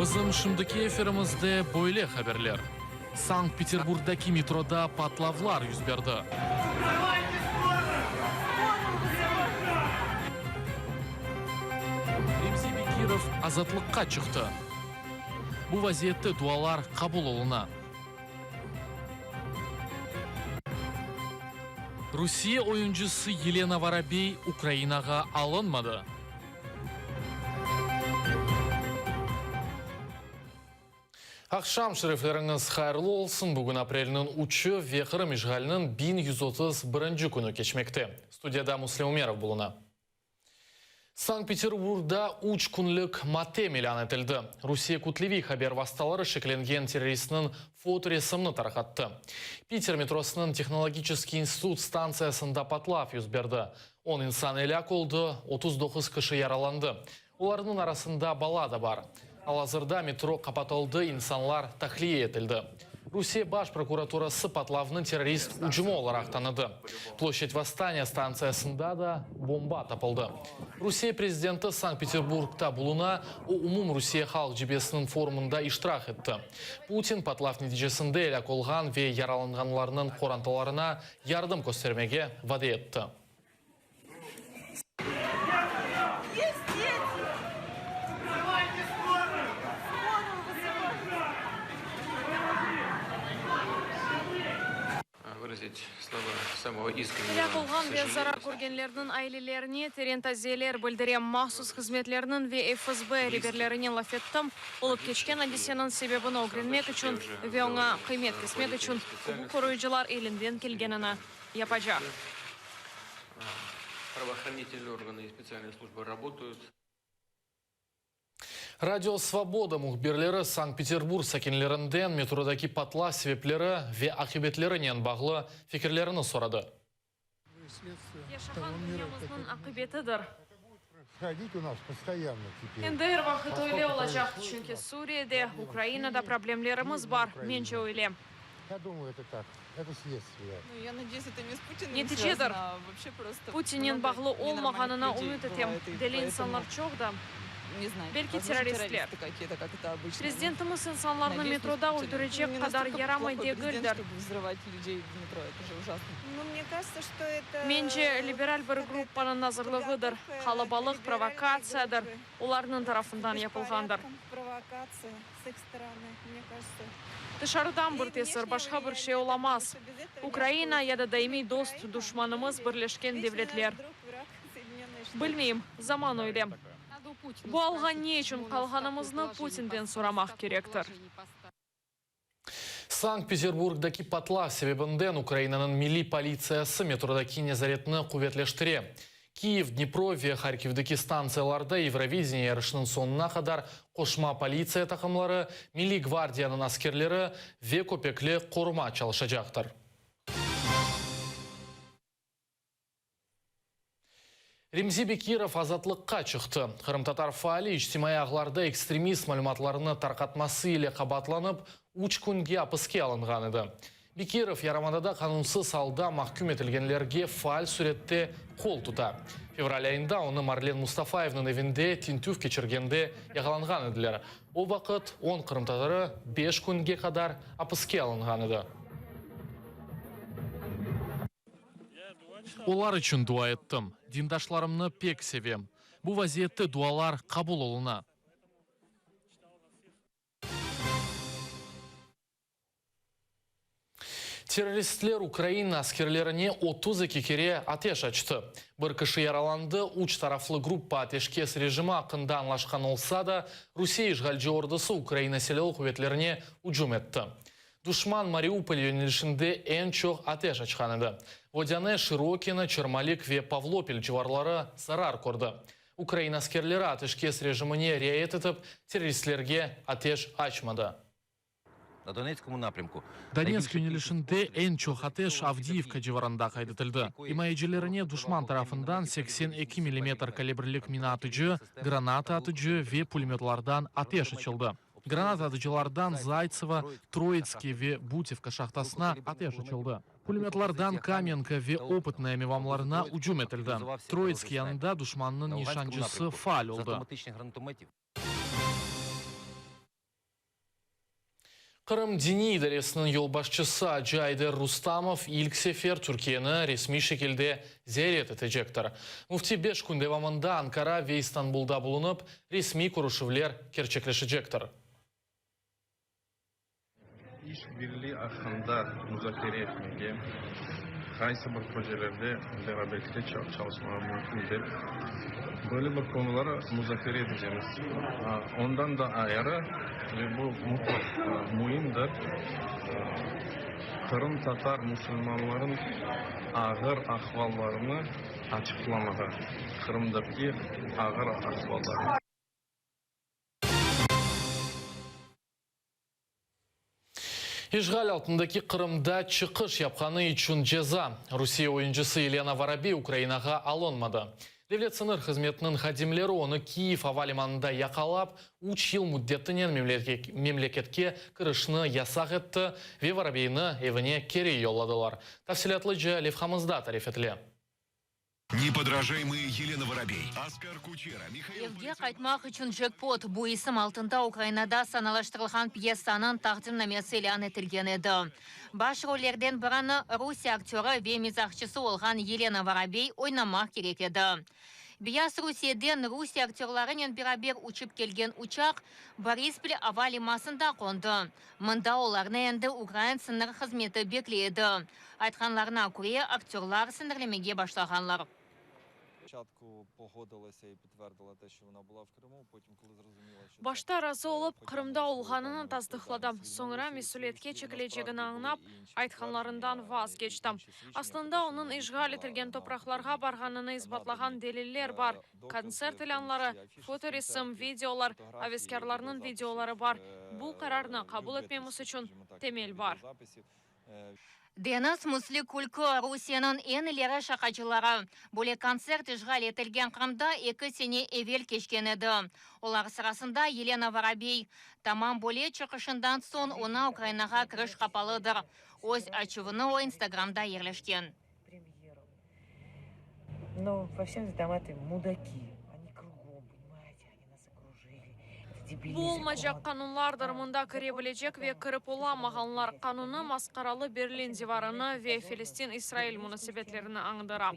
Bizim şimdiki efirimizde böyle haberler, Sankt-Peterburgdaki metroda patlavlar yüz berdi. Remzi Bekirov azatlıqqa çıqtı. Bu vaziyette dualar qabul oluna. Rusiye oyuncısı Yelena Vorobey Ukrainağa alınmadı. Aqşam şerefleriñiz hayırlı olsun! Bugün aprelniñ üçü ve Qırım işğaliniñ 1131 künü keçmekte. Studiyada Müslim Ümerov buluna. Sankt-Peterburgda üç künlik matem ilân etildi. Rusiye kütleviy haber vastaları şeklengen terroristniñ fotoresimini tarqattı. Piter metrosınıñ Tehnologiçeskiy institut stantsiyasında patlav yüz berdi. On insan elâk oldı, 39 kişi yaralandı. Olarnıñ arasında bala da bar. Al-azırda metro qapatıldı, insanlar tahliye etildi. Rusiye Baş prokuraturası patlavnı terrorist ücümi olaraq tanıdı. Ploşçad Vosstaniya stantsiyasında da bomba tapıldı. Rusiye prezidenti Sankt-Peterburgda buluna, o, Umumrusiye halq cebesiniñ forumında iştirak etti. Putin patlav neticesinde elâk olğan ve yaralanğanlarnıñ qorantalarına yardım köstermege vade etti. Elâk olğan ve zarar körgenlerniñ ailelerine teren taziyeler bildirem. Mahsus hızmetlerniñ ve FSB reberlerinen laf ettim. Olıp keçken adiseniñ sebebini ögrenmek içün ve oña qıymet kesmek içün uquq qoruyıcılar elinden kelgenini yapacaq. Radio Svoboda mühbirleri Sankt-Peterburg sakinlerinden metrodaki patlav sebepleri ve aqibetlerinen bağlı fikirlerini soradı. Yaşağan dünyamıznıñ aqibetidir. Endi er vaqıt öyle olacaq, çünki Suriyede, Ukrainada problemlerimiz bar, mence öyle. Neticedir. Putinnen bağlı olmağanına ümüt etem. Deli insanlar çoq da. Belki terroristler. Prezidentimiz insanlarnı metroda öldürecek qadar yaramay degildir. Mence, liberal bir gruppanıñ azırlığıdır. Qalabalıq provokatsiyadır, olarnıñ tarafından yapılğandır. Tışarıdan bir tesir, başqa bir şey olamaz. Ukraina ya da daimiy dost, duşmanımız Birleşken Devletler. Bilmeyim, zaman öyle. Bu alğa ne içün qalğanımıznı Putinden soramaq kerektir. Sankt-Peterburgdaki patlav sebebinden Ukrainanıñ milliy politsiyası metrodaki nezaretni quvetleştire. Kiyev, Dnipro ve Harkivdeki stantsiyalarda Eurovideniye yarışınıñ soñuna qadar qoşma politsiya taqımları, Milliy gvardiyanıñ askerleri ve köpekli qoruma çalışacaqtır. Remzi Bekirov azatlıqqa çıqtı. Qırımtatar faali içtimaiy ağlarda ekstremist malümatlarını tarqatması ile qabaatlanıp, üç künge apiske alınğan edi. Bekirov yarımadada qanunsız alda mahküm etilgenlerge faal sürette qol tuta. Fevral ayında onı Marlen Mustafayevniñ evinde tintüv keçirgende yaqalanğan ediler. O vaqıt on qırımtatarı beş künge qadar apiske alınğan edi. Olar içün dua ettim. Dindaşlarımnı pek sevem. Bu vaziyette dualar qabul oluna. Terroristler Ukraina askerlerine 32 kere ateş açtı. Bir kişi yaralandı, üç taraflı gruppa ateşkes rejimi aqqında añlaşqan olsa da, Rusiye işğalci ordusı Ukraina Silâlı quvetlerine ücüm etti. Duşman Mariupol yönelişinde eñ çoq ateş açqan edi. Vodâne, Şırokino, Çermalik ve Pavlopil civarları zarar kördi. Ukraina askerleri ateşkes rejimine riayet etip, terroristlerge ateş açmadı. Donetsk yönelişinde eñ çoq ateş Avdiyivka civarında qayd etildi. İmayecilerine duşman tarafından 82 millimetr kalibrlik mina atıcı, granata atıcı ve pulemötlardan ateş açıldı. Granata atıcılardan Zaytsevo, Troitskiy ve Butivka şahtasına ateş açıldı. Pulemötlardan Kamenka ve Opıtnaya mevamlarına ücüm etildi. Troitskiy yanında duşmannıñ nişancısı faal oldı. Qırım Diniy idaresiniñ yolbaşçısı acı Ayder Rustamov ilk sefer Türkiyeni resmiy şekilde ziyaret etecektir. Müfti beş kün devamında Ankara ve İstanbulda bulunıp, resmiy körüşüvler kerçekleşecektir. İş birliği aqqında muzakere etmege, qaysı bir projelerde beraberlikte çalışmağa mümkün dep, böyle bir konuları muzakere etecemiz. Ondan da ayrı, ve bu mutlaq müimdir, qırımtatar musulmanlarınıñ ağır ahvallarını açıqlamağa, Qırımdaki ağır ahvallarını. İşğal altındaki Qırımda çıqış yapqanı içün ceza, Rusiye oyuncısı Yelena Vorobey Ukrainağa alınmadı. Devlet sıñır hızmetiniñ hadimleri onı Kiyev ava limanında yaqalap, üç yıl müddetinen memleketke kirişni yasaq etti ve Vorobeyni evine keri yolladılar. Tafsilâtlıca levhamızda tarif etile. Nepodражаемые Yelena Vorobey, Oskar Kuçera, Mihail Evge qaytmaq içün cekpot, bu isim altında Ukrainada sanalaştırılğan pyesanıñ taqdimnamesi ilân etilgen edi. Baş rollerden birini Rusiye aktörı ve mizahçısı olğan Yelena Vorobey oynamaq kerek edi. Beyaz Rusiyeden Rusiye aktörlarınen beraber uçıp kelgen uçaq Borispil ava limasında qondı. Mında olarnı endi ukrain sıñır hızmeti bekley edi. Aytqanlarına köre, aktörlar siñirlemege başlağanlar. Başta razı olıp, Qırımda olğanını tasdıqladı, soñra mesüliyetke çekilecegini añlap, aytqanlarından vazgeçti. Aslında, onıñ işğal etilgen topraqlarğa barğanını isbatlağan deliller bar, kontsert ilânları, fotoresim, videolar, aveskârlarnıñ videoları bar. Bu qararnı qabul etmemiz içün temel bar. Denis Müsli külkü, Rusiyeniñ eñ ileri şaqacıları. Böyle kontsert işğal etilgen Qırımda eki sene evel keçken edi. Olar sırasında Yelena Vorobey. Tamam böyle çıqışından soñ oña Ukrainağa kiriş qapalıdır. Öz açuvını o Instagramda yerleşken. Bu olmaycaq qanunlardır, mında kire bilecek ve kirip olamağanlar qanunı masqaralı Berlin divarını ve Felestin-İsrail munasebetlerini añdıra.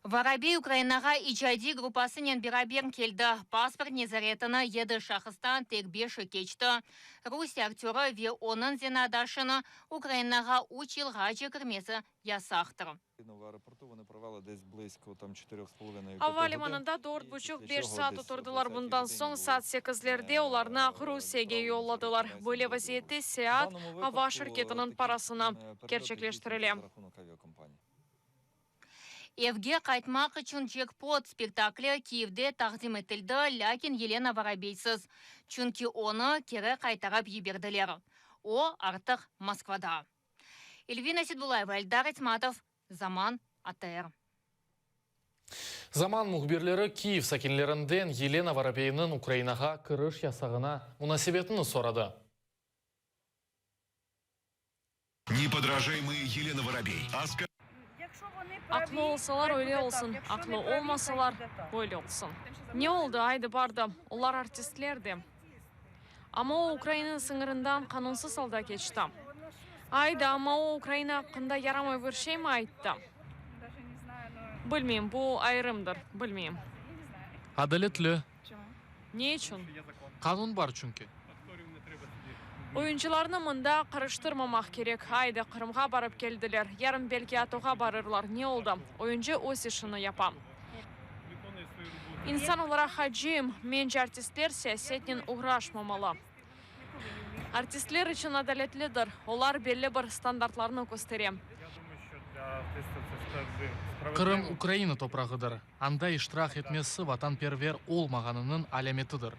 Vorobey Ukrainağa icadiy gruppasınen beraber keldi. Pasport nezaretini yedi şahıstan tek beşi keçti. Rusiye aktörı ve onıñ zenaatdaşını Ukrainağa üç yılğace kirmesi yasaqtır. Ava limanında dört buçuq, beş saat oturdılar, bundan soñ saat sekizlerde olarnı Aqrusiyege yolladılar. Böyle vaziyette seyaat ava şirketiniñ parasına kerçekleştirile. Evge qaytmaq içün cekpot spektakli Kiyevde taqdim etildi, lâkin Yelena Vorobeysiz, çünki onı keri qaytarıp yiberdiler. O, artıq Moskvada. Elvina Seydbulayeva, Eldar Etmatov, Zaman, ATR. Zaman mühbirleri Kiyev sakinlerinden Yelena Vorobeyniñ Ukrainağa kiriş yasağına munasebetini soradı. Nepodражаемые Yelena Vorobey, Oskar. Aqlı olsalar, öyle olsun, aqlı olmasalar, böyle olsun. Ne oldı, aydı bardı, olar artistler de. Amma o Ukraina sıñırından qanunsız alda keçti. Aydı, amma o Ukraina aqqında yaramay bir şeymi ayttı? Bilmeyim, bu ayırımdır, bilmeyim. Adaletli. Ne içün? Qanun bar çünki. Oyuncılarnı mında qarıştırmamaq kerek. Aydı, Qırımğa barıp keldiler, yarın belki ATOğa barırlar. Ne oldı? Oyuncı öz işini yapa. İnsan olaraq acıyım. Mence, artistler siyasetnen oğraşmamalı. Artistler içün adaletlidir, olar belli bir standartlarnı köstere. Qırım Ukraina toprağıdır. Anda iştirak etmesi vatanperver olmağanınıñ alâmetidir.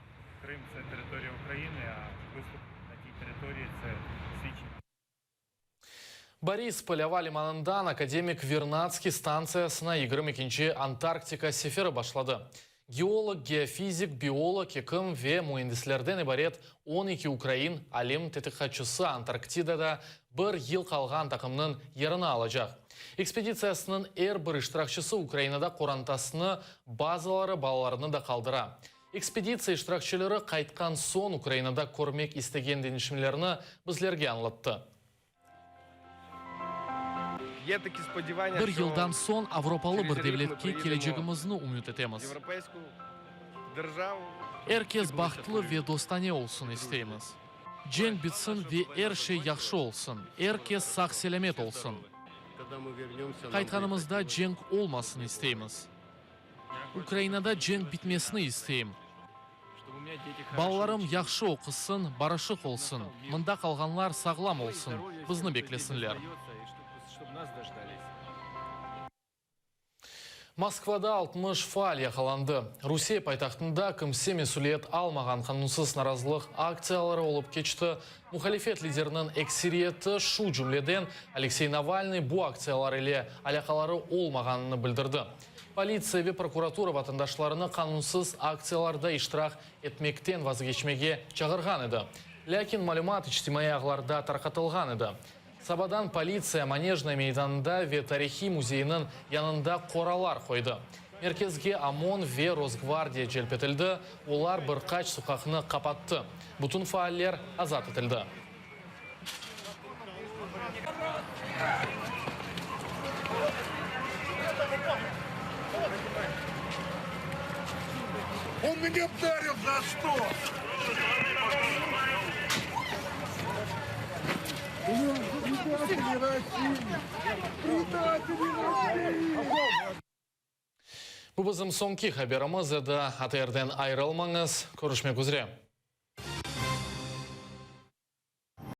Borispol ava limanından Akademik Vernadskiy stantsiyasına 22-nci Antarktika seferi başladı. Geolog, geofizik, biolog, ekim ve müendislerden ibaret 12 ukrain alim-tedqiqatçısı Antarktidada bir yıl qalğan taqımnıñ yerini alacaq. Ekspeditsiyasınıñ er bir iştirakçısı Ukrainada qorantasını, bazıları balalarını da qaldıra. Ekspeditsiya iştirakçileri qaytqan soñ Ukrainada körmek istegen deñişimlerni bizlerge añlattı. Bir yıldan soñ avropalı bir devletke kelecegimizni ümüt etemiz. Er kes bahtlı ve dostane olsun isteymiz. Cenk bitsin ve er şey yahşı olsun, er kes sağ-selâmet olsun. Qaytqanımızda cenk olmasın isteymiz. Ukrainada cenk bitmesini isteyim. Balalarım yahşı oqusın, barışıq olsun, mında qalğanlar sağlam olsun, bizni beklesinler. Moskvada 60 faal yaqalandı. Rusiye paytahtında kimse mesüliyet almağan qanunsız narazılıq aktsiyaları olıp keçti. Muhalifet lideriniñ ekseriyeti, şu cümleden Aleksey Navalnıy bu aktsiyalar ile alâqaları olmağanını bildirdi. Politsiya ve prokuratura vatandaşlarını qanunsız aktsiyalarda iştirak etmekten vazgeçmege çağırğan edi. Lâkin malümat içtimaiy ağlarda tarqatılğan edi. Sabadan politsiya Manejnaya meydanında ve tarihiy müzeyniñ yanında qoralar qoydı. Merkezge OMON ve Rosgvardiya celp etildi, olar bir qaç soqaqnı qapattı. Bütün faaller azat etildi. Bu bizim soñki haberimiz edi. ATRden ayırılmañız. Körüşmek üzre.